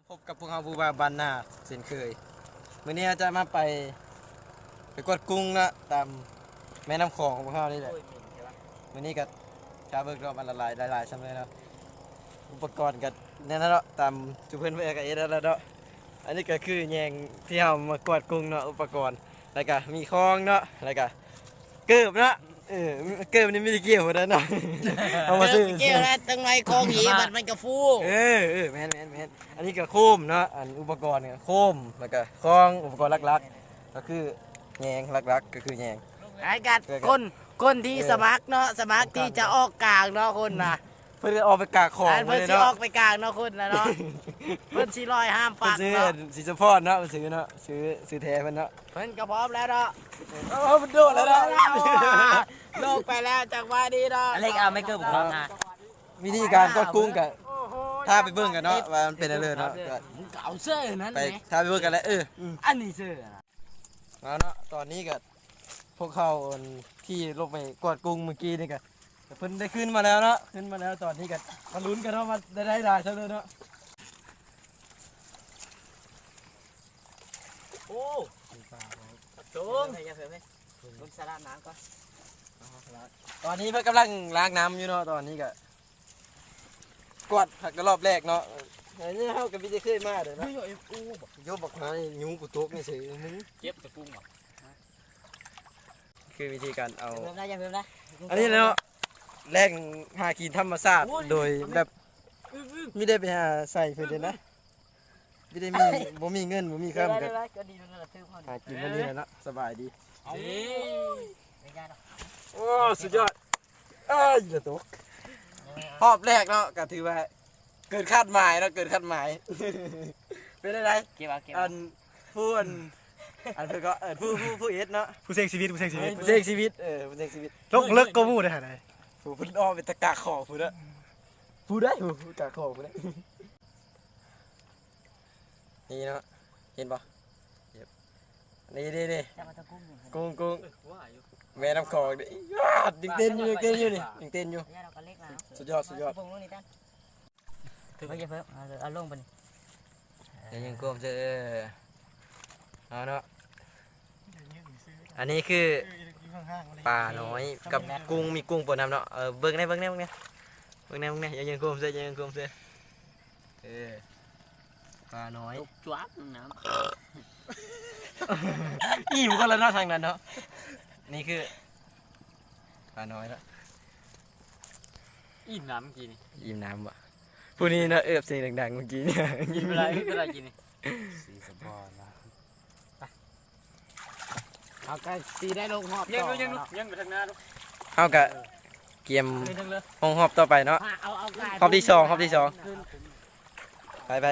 ພົບກັບພວກເຮົາຜູ້ບ່າວບ້ານນາເຊັ່ນເຄີຍ. ມື້ນີ້ເຮົາຈະມາໄປ ໄປກວດກຸ້ງເນາະ ຕາມແມ່ນ້ຳຂອງຂອງພວກເຮົານີ້ແຫຼະ. ມື້ນີ້ກໍຖ້າເບິ່ງເນາະ ມັນຫຼາຍໆ ຫຼາຍໆ ຊ່ຳໃດເນາະ. ອຸປະກອນກໍແນວນັ້ນເນາະ ຕາມຈຸເພິ່ນເຮັດກໍເຮັດແລ້ວເນາະ. ອັນນີ້ກໍຄືແຍງທີ່ເຮົາມາກວດກຸ້ງເນາະ ອຸປະກອນ ແລ້ວກໍມີຄອງເນາະ ແລ້ວກໍ ເກີບເນາະ ເອີ ເກີບນີ້ມີແຕ່ກ່ຽວພຸ້ນແຫຼະເນາະ ເອົາມາຊື້ ເກີບແລ້ວ ຈັງໄດຄອງອີກ ບັດມັນກະຟູ. ເອີ ເອີ ແມ່ນໆໆ ອັນນີ້ກໍໂຄມເນາະ ອັນອຸປະກອນກໍໂຄມ ແລ້ວກໍຄອງ ອຸປະກອນຫຼັກໆ ກໍຄືແຍງ ຫຼັກໆ ກໍຄືແຍງ. ໃຫ້ກັນ ເອີ ຄົນ ຄົນທີ່ ເອີ ສະໝັກເນາະ ສະໝັກທີ່ຈະອອກກາງເນາະ ຄົນນະ ເພິ່ນກໍອອກໄປກາງຂອງ ເພິ່ນຊິອອກໄປກາງເນາະ ຄົນນະເນາະ ເພິ່ນຊິລອຍຫ້າມປັກເນາະ ເພິ່ນຊື່ສີສະພອນເນາະ ເພິ່ນຊື່ເນາະ ຊື່ ຊື່ແທ້ເພິ່ນເນາະ. ເພິ່ນກໍພ້ອມແລ້ວເນາະ ເອີ ເພິ່ນໂດດແລ້ວເນາະ ລົງໄປແລ້ວ ຈັງຫວະນີ້ເນາະ ອາເລັກ ເອົາໄມເກີບຂອງເຮົາມາ. ວິທີການກວດກຸ້ງກໍຖ້າໄປເບິ່ງກັນເນາະ ວ່າມັນເປັນແນວໃດເນາະ ກໍ ມຶງກໍເອົາເສື້ອນັ້ນ ໄປ ແຫຼະ ຖ້າໄປເບິ່ງກັນແຫຼະ ເອີ ອັນນີ້ເສື້ອ ເອົາເນາະ ຕອນນີ້ກໍພວກເຮົາທີ່ລົງໄປກວດກຸ້ງມື້ກີ້ນີ້ກໍ ເພິ່ນໄດ້ຂຶ້ນມາແລ້ວເນາະ ຂຶ້ນມາແລ້ວ ຕອນນີ້ກໍມາລຸ້ນກັນເນາະ ວ່າໄດ້ຫຼາຍສ່ຳໃດເນາະ. ໂອ້ ປາໂຕ ລົງ ເບິ່ງສະລະນ້ຳກ່ອນ. ຕອນນີ້ເພິ່ນກຳລັງລ້າງນ້ຳຢູ່ເນາະ ຕອນນີ້ກໍກວດພັກລອບແລກເນາະ. ເຮົາກໍມີແຕ່ເຄີຍມາເດີເນາະ. ໂຍ ບັກຫາຍຸງກູຕົກນີ້ເສີຍ ເຈັບຕະປຸງບໍ່? ຄືວິທີການເອົາ ຢ່າເພີ່ມນະ ຢ່າເພີ່ມນະ ອັນນີ້ເນາະ ແຫຼ່ງຫາກິນທຳມະຊາດ ໂອ້ຍ ໂດຍແບບ ອືມໆ ມີແຕ່ໄປຫາໃສ່ເພິ່ນເດ້ນະ ມີແຕ່ມີ ບໍ່ມີເງິນ ບໍ່ມີຄຳ ກໍ ກໍດີ ມັນກໍຖືກເຮົາ ຫາກິນແນວນີ້ແຫຼະເນາະ ສະບາຍດີ. ເອົາ ໂອ້ ສຸດຍອດ ເອີຍ ລະຕົກ ຮອບແລກເນາະ ກໍຖືວ່າ ເກີນຄາດໝາຍເນາະ ເກີນຄາດໝາຍ. ເປັນຈັ່ງໃດ? ເກັບເອົາ ເກັບເອົາ ອັນ ຜູ້ ອັນ ອັນເພິ່ນກໍ ເອີ ຜູ້ ຜູ້ ຜູ້ເຮັດເນາະ ຜູ້ເສັງຊີວິດ ຜູ້ເສັງຊີວິດ ຜູ້ເສັງຊີວິດ ເອີ ຜູ້ເສັງຊີວິດ ລົງເລິກກວ່າໝູ່ເດ້ຫັ້ນນະ. ຜູ້ເພິ່ນອ້ອມໄປແຕ່ກາກຂອງພຸ້ນນະ ຜູ້ໃດ ຜູ້ກາກຂອງພຸ້ນນະ. ນີ້ເນາະ ເຫັນບໍ່? ນີ້ ນີ້ ນີ້ ກຸ້ງ ກຸ້ງ ແມ່ນ້ຳຂອງນີ້ ຍັງເຕັ້ນຢູ່ ຍັງເຕັ້ນຢູ່ນີ້ ຍັງເຕັ້ນຢູ່ ສຸດຍອດ ສຸດຍອດ. ເພິ່ນຢ່າເພີ່ມ ເອົາ ເອົາລົງໄປນີ້ ຢ່າຍິງກວມເຊີ ເອົາເນາະ. ອັນນີ້ຄືປານ້ອຍກັບກຸ້ງ ມີກຸ້ງປົນນຳເນາະ. ເອີ ເບິ່ງແດ່ ເບິ່ງແດ່ ເບິ່ງແດ່ ເບິ່ງແດ່ ເບິ່ງແດ່ ຢ່າຍິງກວມເຊີ ຢ່າຍິງກວມເຊີ. ເອີ ປານ້ອຍ ຕົກຈວບນ້ຳ ອີ່ມກໍລະເນາະ ທາງນັ້ນເນາະ. ນີ້ຄືປານ້ອຍເນາະ ອີ່ມນ້ຳກີ້ນີ້ ອີ່ມນ້ຳບໍ່? ຜູ້ນີ້ເນາະ ເອີບເສຍງດັງໆ ເມື່ອກີ້ນີ້ ອີ່ມເວລາ ອີ່ມເວລາກີ້ນີ້ ສີສະບອນນະ. ເຮົາກໍຊິໄດ້ລົງຮອບ ຍັງຢູ່ ຍັງຢູ່ ຍັງໄປທາງໜ້າລູກ. ເຮົາກໍກຽມລົງຮອບຕໍ່ໄປເນາະ ຮອບທີສອງ ຮອບທີສອງ ໄປ ໄປ.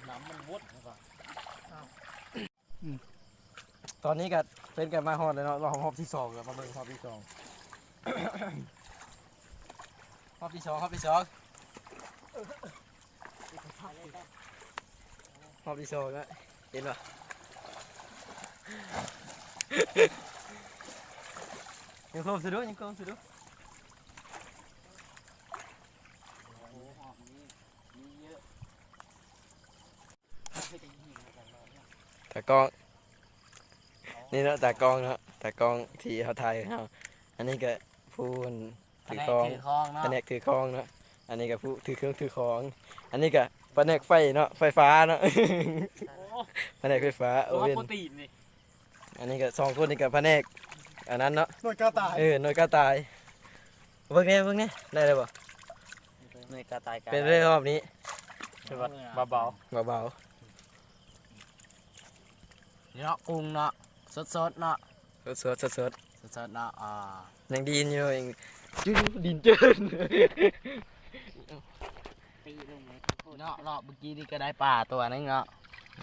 ນ້ຳມັນວົນ ອືມ ຕອນນີ້ກໍເພິ່ນກໍມາຮອດແລ້ວເນາະ ຮອບ ຮອບທີສອງແລ້ວ ມາເບິ່ງຮອບທີສອງ ຮອບທີສອງ ຮອບທີສອງ ຮອບທີສອງແລ້ວ ເຫັນບໍ່? ຍັງໂຄມຊະດູ ຍັງໂຄມຊະດູ. ຕາກ້ອງ ນີ້ເນາະ ຕາກ້ອງເນາະ ຕາກ້ອງທີ່ເຮົາຖ່າຍເຮົາ. ອັນນີ້ກໍຜູ້ຖືຄອງ ພະແນກຖືຄອງເນາະ ພະແນກຖືຄອງເນາະ. ອັນນີ້ກໍຜູ້ຖືເຄື່ອງຖືຂອງ. ອັນນີ້ກໍພະແນກໄຟເນາະ ໄຟຟ້າເນາະ ພະແນກໄຟຟ້າ ໂອເວັນ ໂປຣຕີນນີ້. ອັນນີ້ກໍສອງຄົນນີ້ກໍພະແນກອັນນັ້ນເນາະ ໜ່ວຍກາຕາຍ ເອີ ໜ່ວຍກາຕາຍ. ເບິ່ງແດ່ ເບິ່ງແດ່ ໄດ້ແລ້ວບໍ່? ໜ່ວຍກາຕາຍ ເປັນໄດ້ຮອບນີ້ ຖືວ່າເບົາໆ ເບົາໆ. ນີ້ເນາະ ກຸ້ງເນາະ ສົດໆເນາະ ສົດໆ ສົດໆ ສົດໆເນາະ. ອ່າ ຍັງດີນຢູ່ ຍັງ ດິນເຈີນ ຕີລົງເລີຍເນາະ. ຮອບເມື່ອກີ້ນີ້ກໍໄດ້ປາຕົວໜຶ່ງເນາະ ເ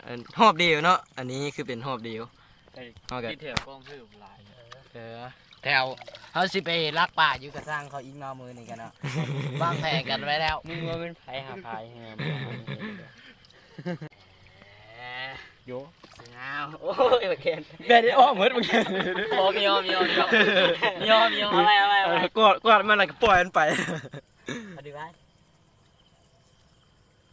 ອີ ຮອບດຽວເນາະ. ອັນນີ້ຄືເປັນຮອບດຽວ ເຮົາກໍ ແຖວກອງຄືຫຼາຍ ເອີ ແຖວ ເຮົາຊິໄປລັກປາຢູ່ກະຊັງເຂົາອີກເນາະ ມື້ນີ້ກໍເນາະ ວາງແຜນກັນໄວ້ແລ້ວ. ມຶງວ່າແມ່ນໃຜຫາພາຍ ໂຍ ງາມ ໂອ້ຍ ແຂນ ແບບນີ້ອອກໝົດ ບໍ່ມີ ບໍ່ມີ ບໍ່ມີ ບໍ່ມີ ເອົາໄວ້ ເອົາໄວ້ ເອົາໄວ້ ກວາດ ກວາດມັນແລ້ວກໍປ່ອຍມັນໄປ ເອົາດີໄວ້.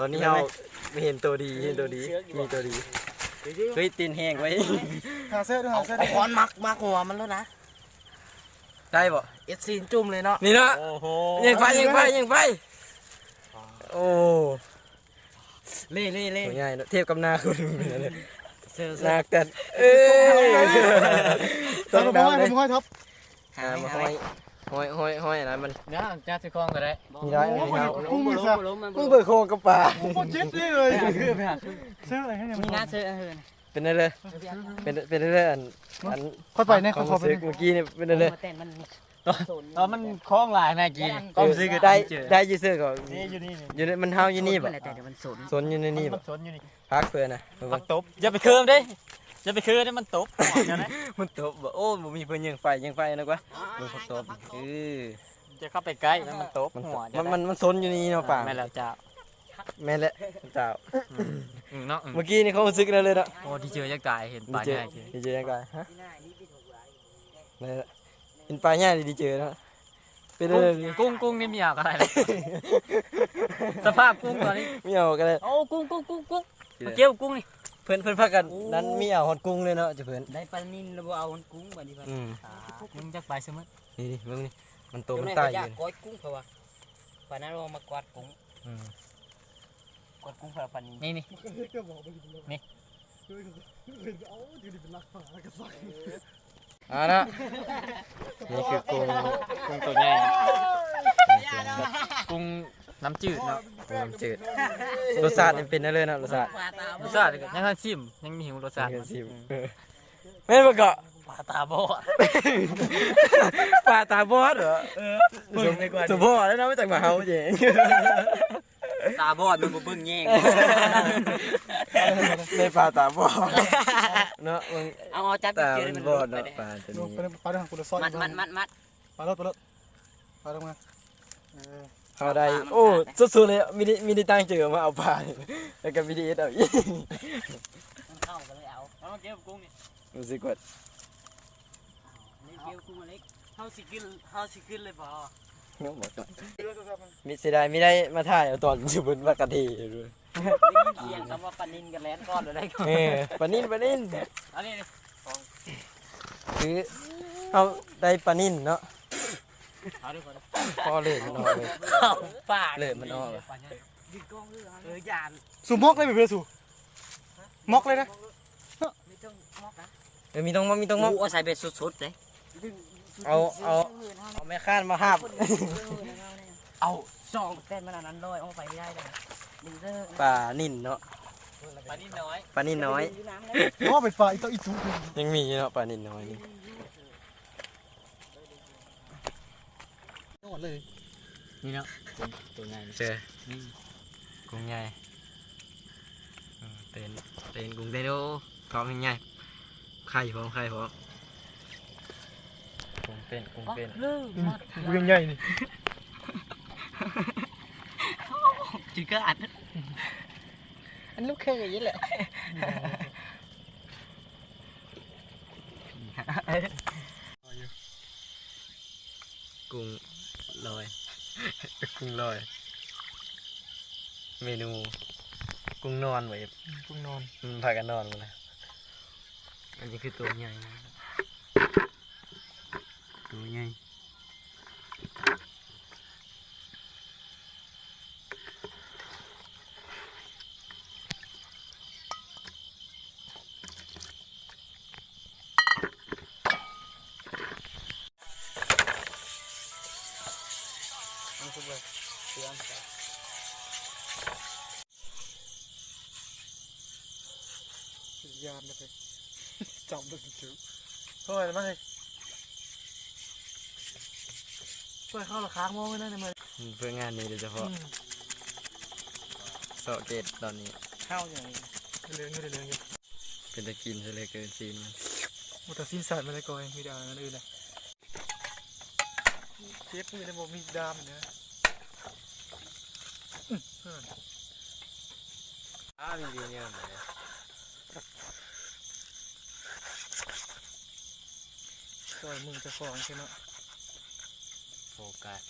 ຕອນນີ້ເຮົາເຫັນໂຕດີ ເຫັນໂຕດີ ມີໂຕດີ. ເຮີ້ຍ ຕີນແຮງເວີຍ. ຫາເສື້ອ ຫາເສື້ອ ເອົາຄ້ອນມັກ ມັກຫົວມັນໂລດນະ. ໄດ້ບໍ່? ເອັດຊີນຈຸ້ມເລີຍເນາະ. ນີ້ເນາະ. ໂອ້ໂຫ ຍິງໄຟ ຍິງໄຟ ຍິງໄຟ. ໂອ້ ເລ່ ເລ່ ເລ່ ໂຕໃຫຍ່ເນາະ ທຽບກັບໜ້າຄຸນ. ເຊີ ເຊີ ໜ້າແຕ່ ເອີຍ ຕ້ອງເອົາ ເອົາ ເອົາ ເອົາ ຫາມາຫ້ອຍ ຫ້ອຍ ຫ້ອຍ ຫ້ອຍອັນນັ້ນມັນ. ເນາະ ຈັບໃສ່ຄອງກໍໄດ້. ມີໄດ້ ໂອ້ ມີໄດ້. ກຸ້ງມີຊະ ກຸ້ງເບີໂຄງກັບປາ. ໂອ້ ເຈັບເລີຍ. ເຊີ ເຊີ ເຊີ ເຊີ ເຊີ ເຊີ ເຊີ ເຊີ ເຊີ ເຊີ ເປັນໄດ້ເລີຍ ເປັນ ເປັນໄດ້ເລີຍ. ອັນ ອັນ ຂ້ອຍໄປແດ່ ຂ້ອຍຂໍໄປແດ່. ເມື່ອກີ້ນີ້ເປັນໄດ້ເລີຍ. ຕອນ ຕອນມັນຄອງຫຼາຍນະກີ້ ຄວາມຮູ້ສຶກ ໄດ້ ໄດ້ຢູ່ເຊີກໍ ນີ້ຢູ່ນີ້ ຢູ່ໃນ ມັນເຮົາຢູ່ນີ້ບໍ່? ມັນແລ້ວແຕ່ມັນສົນ ສົນຢູ່ໃນນີ້ບໍ່? ມັນສົນຢູ່ນີ້. ພັກເພື່ອນນະ ມັນບັກຕົບ. ຢ່າໄປເຄີເດ້ ຢ່າໄປເຄີເດ້ ມັນຕົບຫົວເຈົ້ານະ. ມັນຕົບບໍ່? ໂອ້ ບໍ່ມີເພິ່ນຍິງໄຟ ຍິງໄຟນະກວ່າ. ເບິ່ງບັກຕົບ. ເອີ ຢ່າເຂົ້າໄປໃກ້ ມັນຕົບຫົວເຈົ້າ. ມັນ ມັນ ມັນສົນຢູ່ນີ້ເນາະ ປາ. ແມ່ນແລ້ວເຈົ້າ. ແມ່ນແຫຼະເຈົ້າ. ອືມ ເນາະ. ເມື່ອກີ້ນີ້ຄວາມຮູ້ສຶກນັ້ນເລີຍເນາະ. ໂອ້ ດີເຈີຢາກຕາຍ ເຫັນປາໃຫຍ່. ດີເຈີ ດີເຈີຢາກຕາຍ. ຮະ ນັ້ນແຫຼະ ເຫັນປາໃຫຍ່ດີເຈີເນາະ. ເປັນ ກຸ້ງ ກຸ້ງ ກຸ້ງນີ້ມີເອົາກໍໄດ້. ສະພາບກຸ້ງຕອນນີ້ມີເອົາກໍໄດ້. ໂອ້ ກຸ້ງ ກຸ້ງ ກຸ້ງ ກຸ້ງ ເກັບກຸ້ງນີ້. ເພິ່ນ ເພິ່ນພາກັນ ໂອ້ ນັ້ນມີເອົາຮອດກຸ້ງເລີຍເນາະ ເຈົ້າເພິ່ນ. ໄດ້ປານິນແລ້ວບໍ່ເອົາຮອດກຸ້ງບັດນີ້. ອືມ ປາ ມັນຈັກໄປຊະໝົດ. ນີ້ ນີ້ ເບິ່ງນີ້ ມັນໂຕມັນຕາຍຢູ່. ຂ້ອຍກຸ້ງ ເພາະວ່າ ປານນັ້ນວ່າມາກວາດກຸ້ງ. ອືມ ກວດກຸ້ງ ເພາະວ່າປານິນ. ນີ້ ນີ້ ນີ້ ເອົາຢູ່ນີ້ເປັນຫຼັກຖານແລ້ວກໍໃສ່. ອ່າເນາະ ນີ້ຄືກຸ້ງ ກຸ້ງໂຕໃຫຍ່ ກຸ້ງນ້ຳຈືດເນາະ ກຸ້ງນ້ຳຈືດ. ລົດຊາດນີ້ເປັນແນວໃດເນາະ ລົດຊາດ? ລົດຊາດກໍຍັງທັນຊິມ ຍັງຫິວລົດຊາດ ຍັງທັນຊິມ. ແມ່ນບໍ່ເກາະ? ປາຕາບອດ ປາຕາບອດເຫາະ? ເອີ ສົມພໍແລ້ວເນາະ ມາຈາກມາເຮົາເອງ. ຕາບອດມັນບໍ່ເບິ່ງແຍງ ໄດ້ປາຕາບອດເນາະ. ເບິ່ງ ເອົາ ເອົາ ຈັບ ຕາມັນບອດເນາະ ປາຕົວນີ້. ປາເດີ ປາເດີ ປາໂດດ ປາໂດດ ປາໂດ ປາລົງມາ. ເອີ ເຮົາໄດ້ ໂອ້ ສຸດໆເລີຍ. ມີ ມີແຕ່ຕັ້ງໃຈວ່າມາເອົາປາ ແລ້ວກໍມີແຕ່ເຮັດເອົາອີກ. ມັນເຂົ້າກໍເລີຍເອົາ ເອົາເກັບກຸ້ງນີ້ ຮູ້ສຶກວ່າ ເກັບກຸ້ງເລັກ. ເຮົາຊິຂຶ້ນ ເຮົາຊິຂຶ້ນເລີຍບໍ່? ຍັງບໍ່ ມີ ເສຍດາຍ ມີໄດ້ມາຖ່າຍເອົາຕອນຢູ່ເພິ່ນວ່າກະເທ. ໄດ້ຍິນສຽງຄຳວ່າປານິນກໍແລ່ນກ່ອນເລີຍ. ເອີ ປານິນ ປານິນ. ອັນນີ້ ຄືເຮົາໄດ້ປານິນເນາະ. ພໍເລີຍມັນອອກເລີຍ ເລີຍມັນອອກ. ເອີ ຢ້ານ ສູມອກເລີຍ ເວເວ ສູມອກເລີຍນະ. ເອີ ມີຕ້ອງ ມີຕ້ອງ ເອົາໃສ່ເບັດສົດໆເດ້. ເອົາ ເອົາ ເອົາແມ່ຄ້ານມາຫາບ. ເອົາສອງ ແຕ່ມັນອັນນັ້ນລອຍອອກໄປໄດ້ເດ້. ປານິນເນາະ ປານິນນ້ອຍ ປານິນນ້ອຍ. ອໍ ເປັນປາອີ່ຕົວອີ່ຕຸ ຍັງມີຢູ່ເນາະ ປານິນນ້ອຍນີ້. ຍອດເລີຍ ນີ້ເນາະ ກຸ້ງໂຕໃຫຍ່. ເຈີ ອືມ ກຸ້ງໃຫຍ່. ເອີ ເຕັ້ນ ເຕັ້ນ ກຸ້ງເຕັ້ນ. ໂອ້ ທ້ອງແຮງໃຫຍ່ ໄຂ່ພ້ອມ ໄຂ່ພ້ອມ. ກຸ້ງເຕັ້ນ ກຸ້ງເຕັ້ນ ອືມ ກຸ້ງໃຫຍ່ນີ້ ຈິງກະອັດ ອັນລູກເຄີຍນີ້ແຫຼະ. ກຸ້ງລອຍ ກຸ້ງລອຍ. ເມນູກຸ້ງນອນບໍ່ເອັບ? ກຸ້ງນອນ ອືມ ພາກັນນອນໝົດລະ. ອັນນີ້ຄືໂຕໃຫຍ່ ໂຕໃຫຍ່. ມັນຄືວ່າເຊື່ອມຊະ ຢ້ານເລີຍ ຈັບມັນຖືກ. ຊ່ອຍມາເຮີ້ຍ ຊ່ອຍເຂົ້າລະຄາງມອງໄວ້ໜ້ອຍໄດ້ໄໝ? ເພື່ອງານນີ້ໂດຍສະເພາະ ອືມ ເຊາະເກັດຕອນນີ້ ເຮົາຫຍັງ ເຫຼືອງຢູ່ ເຫຼືອງຢູ່. ເປັນຕາກິນຊະເຫຼືອເກີນຊີ້ນມັນ. ໂອ້ ແຕ່ຊີ້ນສັດມັນໄດ້ກ່ອຍ ມີແຕ່ອັນອື່ນນະ. ເຈັບມືແລ້ວບໍ່ມີດ້າມເດີ. ອື ອາ ມີດີແນວນີ້. ຊ່ອຍມືເຈົ້າຂອງຊິເນາະ. ໂຟກັສ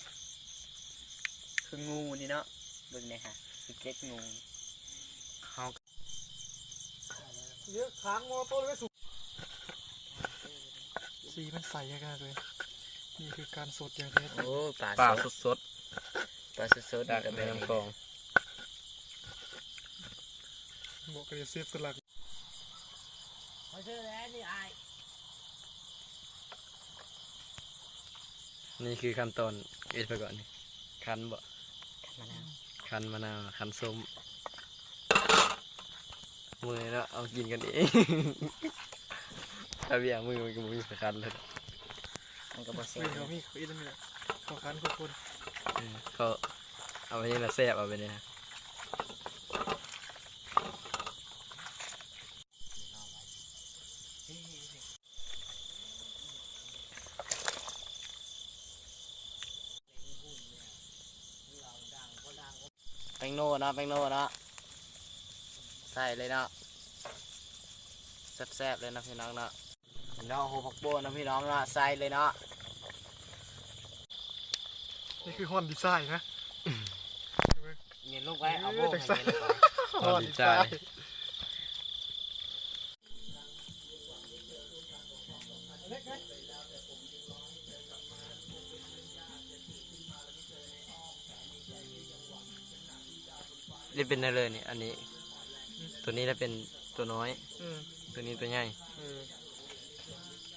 ຄືງູນີ້ເນາະ ເບິ່ງແດ່ຫະ. ເກັດໂມງ ເຮົາ ເຍອະ ຄ້າງມໍໂຕເລີຍ ສີມັນໃສຂະໜາດເລີຍ. ນີ້ຄືການສົດຢ່າງແທ້ຈິງ. ໂອ້ ປາ ປາສົດ ສົດໆ ປາສົດໆ ຈາກແມ່ນ້ຳຂອງ. ບອກກໍໄດ້ເຊຟສະຫຼັກ. ເຂົາເຊີແລ້ວນີ້ອ້າຍ. ນີ້ຄືຂັ້ນຕອນເຮັດໄປກ່ອນນີ້ ຄັ້ນບໍ່? ຄັ້ນມະນາວ ຄັ້ນມະນາວ ຄັ້ນສົ້ມ. ມື້ນີ້ເນາະ ເອົາກິນກັນເອງ ຖ້າວຽກມື້ມັນກໍບໍ່ມີໃຜຄັ້ນເລີຍ. ມັນກໍບໍ່ແຊບ. ເຂົາມີ ເຂົາເຮັດແນວນີ້ແຫຼະ ເຂົາຄັ້ນທຸກຄົນ. ເອີ ເຂົາເອົາໄປນີ້ລະແຊບ ເອົາໄປນີ້ນະ. ແປ້ງນົວເນາະ ແປ້ງນົວເນາະ ໃສ່ເລີຍເນາະ. ແຊບໆ ເລີຍເນາະພີ່ນ້ອງເນາະ. ເນາະ ຫົວຜັກໂປ້ເນາະພີ່ນ້ອງເນາະ ໃສ່ເລີຍເນາະ. ນີ້ຄືຮ່ອນດີໄຊນະ ເຫງັນລົງໄປ ເອົາໂປ້ ເອີ ຈັ່ງຊັ້ນ ເຫງັນລົງໄປ ຮ່ອນດີໄຊ. ນີ້ເປັນແນວເລີຍນີ້ ອັນນີ້ ອືມ ຕົວນີ້ລະເປັນຕົວນ້ອຍ ອືມ ຕົວນີ້ຕົວໃຫຍ່ ເອີ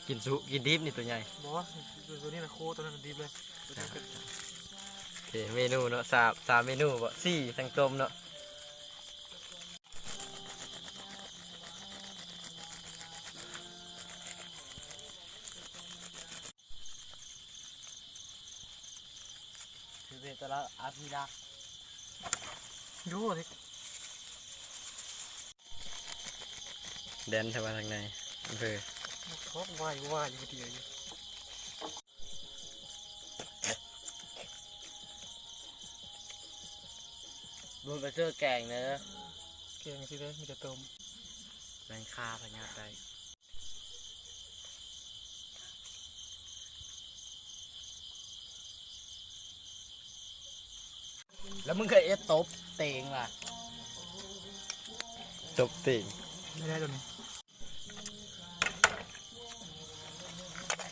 ກິນສຸ ກິນດິບນີ້ຕົວໃຫຍ່. ບໍ່ ຕົວນີ້ລະໂຄ ຕົວນັ້ນດິບເລີຍ. ໂອເຄ ເມນູເນາະ ສາມ ສາມເມນູບໍ ສີ່ ທັງຕົ້ມເນາະ. ຄືເປັນຕະລະອາພີລັກ ໂຍ ແດນທະວາທາງໃນອຳເພີ ຊອກວາຍໆ ຢູ່ເດີຢູ່. ເບິ່ງໄປເຈີແກງເດີ ແກງຊິເດ້ ມີແຕ່ຕົ້ມ ແມ່ນຂ້າພະຍາດໄດ້. ແລ້ວມຶງກະເອັດຕົບເຕັງລະ ຕົບເຕັງ ໄດ້ແລ້ວໂຕນີ້.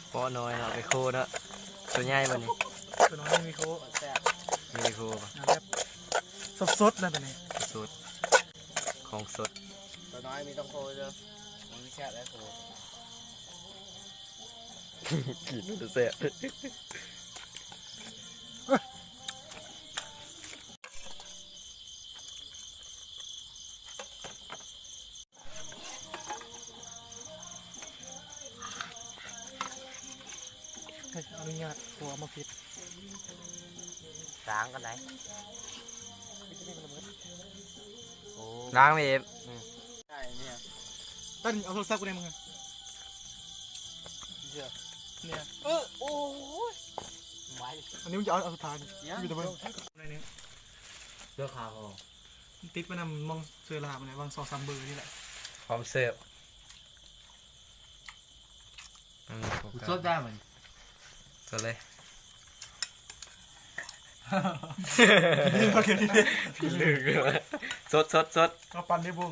ເປາະນ້ອຍເນາະ ໄປໂຄເນາະ ຕົວໃຫຍ່ບໍ່ນີ້? ຕົວນ້ອຍມີໂຄ ແຊບ ມີໂຄບໍ່? ແບບສົດໆ ນະ ຕົວນີ້ສົດ ຂອງສົດ ຕົວນ້ອຍມີຕ້ອງໂຄເດີ ມັນແຊບໄດ໋ໂຄ. ກິນແຊບ. ເອີຍ ອະນຸຍາດ ຜົວມາຜິດ ລ້າງກັນໄດ໋. ໂອ້ ລ້າງເວບ ອືມ ໃຊ່ເນຍ ຕັ້ນເອົາໂທລະສັບກູແດ່ມຶງ ເນຍ ເອີ ໂອ້ຍ ໄວ ອັນນີ້ມຶງຈະເອົາ ເອົາສຸດທ້າຍນີ້ ມີແຕ່ເບິ່ງ ໜ້ອຍໜຶ່ງ ເສື້ອຂາວອອກ ຕິດໄປນຳມອງເສື້ອລະຫາບນີ້ ຫວ່າງສອງສາມເບີນີ້ແຫຼະ ພ້ອມເສີບ. ອືມ ສົດໄດ້ມັນ ສົດເລີຍ ສດ ສົດ ສົດ ເອົາປັນໄດ້ບໍ່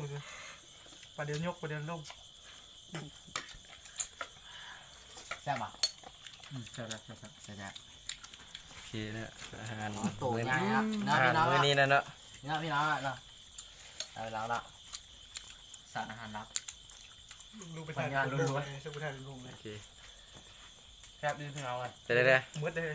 ປາດດຽວຍົກ ປາດດຽວລົງ. ແຊບບໍ່? ອືມ ແຊບ ແຊບ ແຊບ ແຊບ ໂອເຄເນາະ ອາຫານ ໂຕໃຫຍ່ເນາະ ມື້ນີ້ນະເນາະ ເນາະ ພີ່ນ້ອງເນາະ ເອົາແລ້ວເນາະ ສານອາຫານຫຼັກ ລູກໄປຖ່າຍ ພະຍາດລ້ວນໆ ລູກໄປຖ່າຍ ລູກເລີຍ ໂອເຄ ແຊບດີພີ່ນ້ອງເອີຍ ເປັນໃດແດ່ ໝົດເລີຍ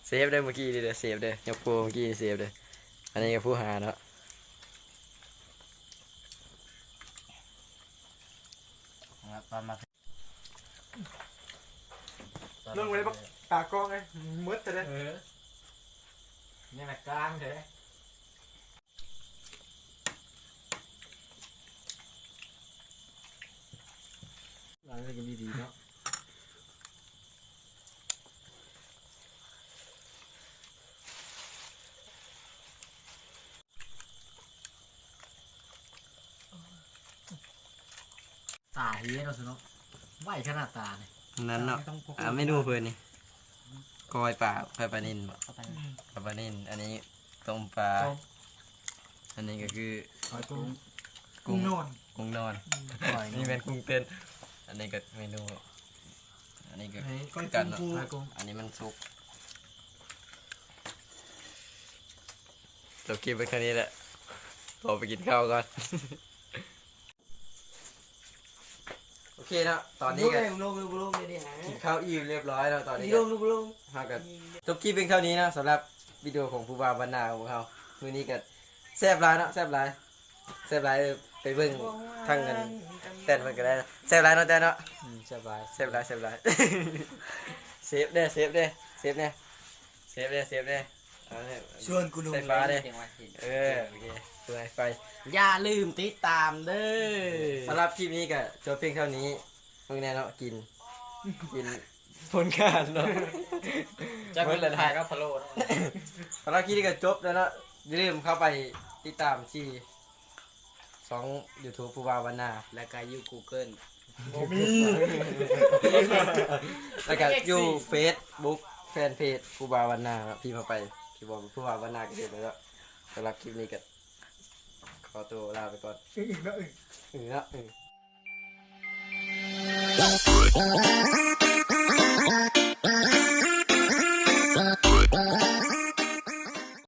ເຊຟເດີ ເມື່ອກີ້ນີ້ເດີ ເຊຟເດີ ຍົກໂປ້ເມື່ອກີ້ນີ້ເຊຟເດີ ອັນນີ້ກໍຜູ້ຫາເນາະ ຕອນມາ ລົງໄວ້ບັກຕາກ້ອງເອີຍ ໝົດເລີຍ ເອີ ຍັງລະກາງເດ້ ລາວກໍດີໆເນາະ. ຕາເຮັດເນາະ ໄວຂະໜາດຕານີ້ ນັ້ນເນາະ ເມນູເພິ່ນນີ້ ກ້ອຍປາ ກ້ອຍປານິນບໍ? ອືມ ກ້ອຍປານິນ. ອັນນີ້ຕົ້ມປາ ຕົ້ມ ອັນນີ້ກໍຄື ຫອຍກຸ້ງ ກຸ້ງ ກຸ້ງນອນ ກຸ້ງນອນ ອືມ ນີ້ແມ່ນກຸ້ງເຕັ້ນ. ອັນນີ້ກໍເມນູ ອັນນີ້ກໍ ອັນນີ້ກ້ອຍກຸ້ງ ຄືກັນເນາະ ຫອຍກຸ້ງ ອັນນີ້ມັນສຸກ. ຈົບຄລິບໄປແຄ່ນີ້ແຫຼະ ຂໍໄປກິນເຂົ້າກ່ອນ. ໂອເຄເນາະ ຕອນນີ້ກໍ ລົງ ລົງ ລົງ ລົງ ເດ ກິນເຂົ້າອີ່ມຮຽບຮ້ອຍແລ້ວ. ຕອນນີ້ກໍ ລົງ ລົງ ເຮົາກໍຈົບຄລິບພຽງເທົ່ານີ້ເນາະ ສຳລັບວິດີໂອຂອງຜູ້ບ່າວບ້ານນາຂອງພວກເຮົາ. ມື້ນີ້ກໍແຊບຫຼາຍເນາະ ແຊບຫຼາຍ ແຊບຫຼາຍ. ເອີ ໄປເບິ່ງທາງອັນແຕ່ນເພິ່ນກໍໄດ້. ແຊບຫຼາຍເນາະແຕ່ນເນາະ. ອືມ ແຊບຫຼາຍ ແຊບຫຼາຍ ແຊບຫຼາຍ. ເຊຟເດ້ ເຊຟເດ້ ເຊຟແດ່ ເຊຟແດ່ ເຊຟແດ່. ເອົາເດ້ ຊວນກູນຸ່ມ ໃສ່ປາເດ້. ເອີ ໂອເຄ ເປີດໄຟ ຢ່າລືມຕິດຕາມເດີ. ສຳລັບຄລິບນີ້ກໍຈົບພຽງເທົ່ານີ້. ເບິ່ງແນ່ເນາະ ກິນ ກິນຜົນງານເນາະ ຈັກເບິດແລ້ວນະ ກັບພະໂລ້ເນາະ. ສຳລັບຄລິບນີ້ກໍຈົບແລ້ວເນາະ. ຢ່າລືມເຂົ້າໄປຕິດຕາມທີ່ຊ່ອງຢູທູບຜູ້ບ່າວບ້ານນາ ແລ້ວກໍຢູ່ກູເກີນ ບໍ່ມີ ແລ້ວກໍຢູ່ເຟສບຸກ ແຟນເພຈຜູ້ບ່າວບ້ານນາເນາະ. ພິມເຂົ້າໄປ ພິມວ່າຜູ້ບ່າວບ້ານນາກໍເຫັນແລ້ວເນາະ. ສຳລັບຄລິບນີ້ກໍຂໍຕົວລາໄປກ່ອນ. ອື ເນາະ ອື.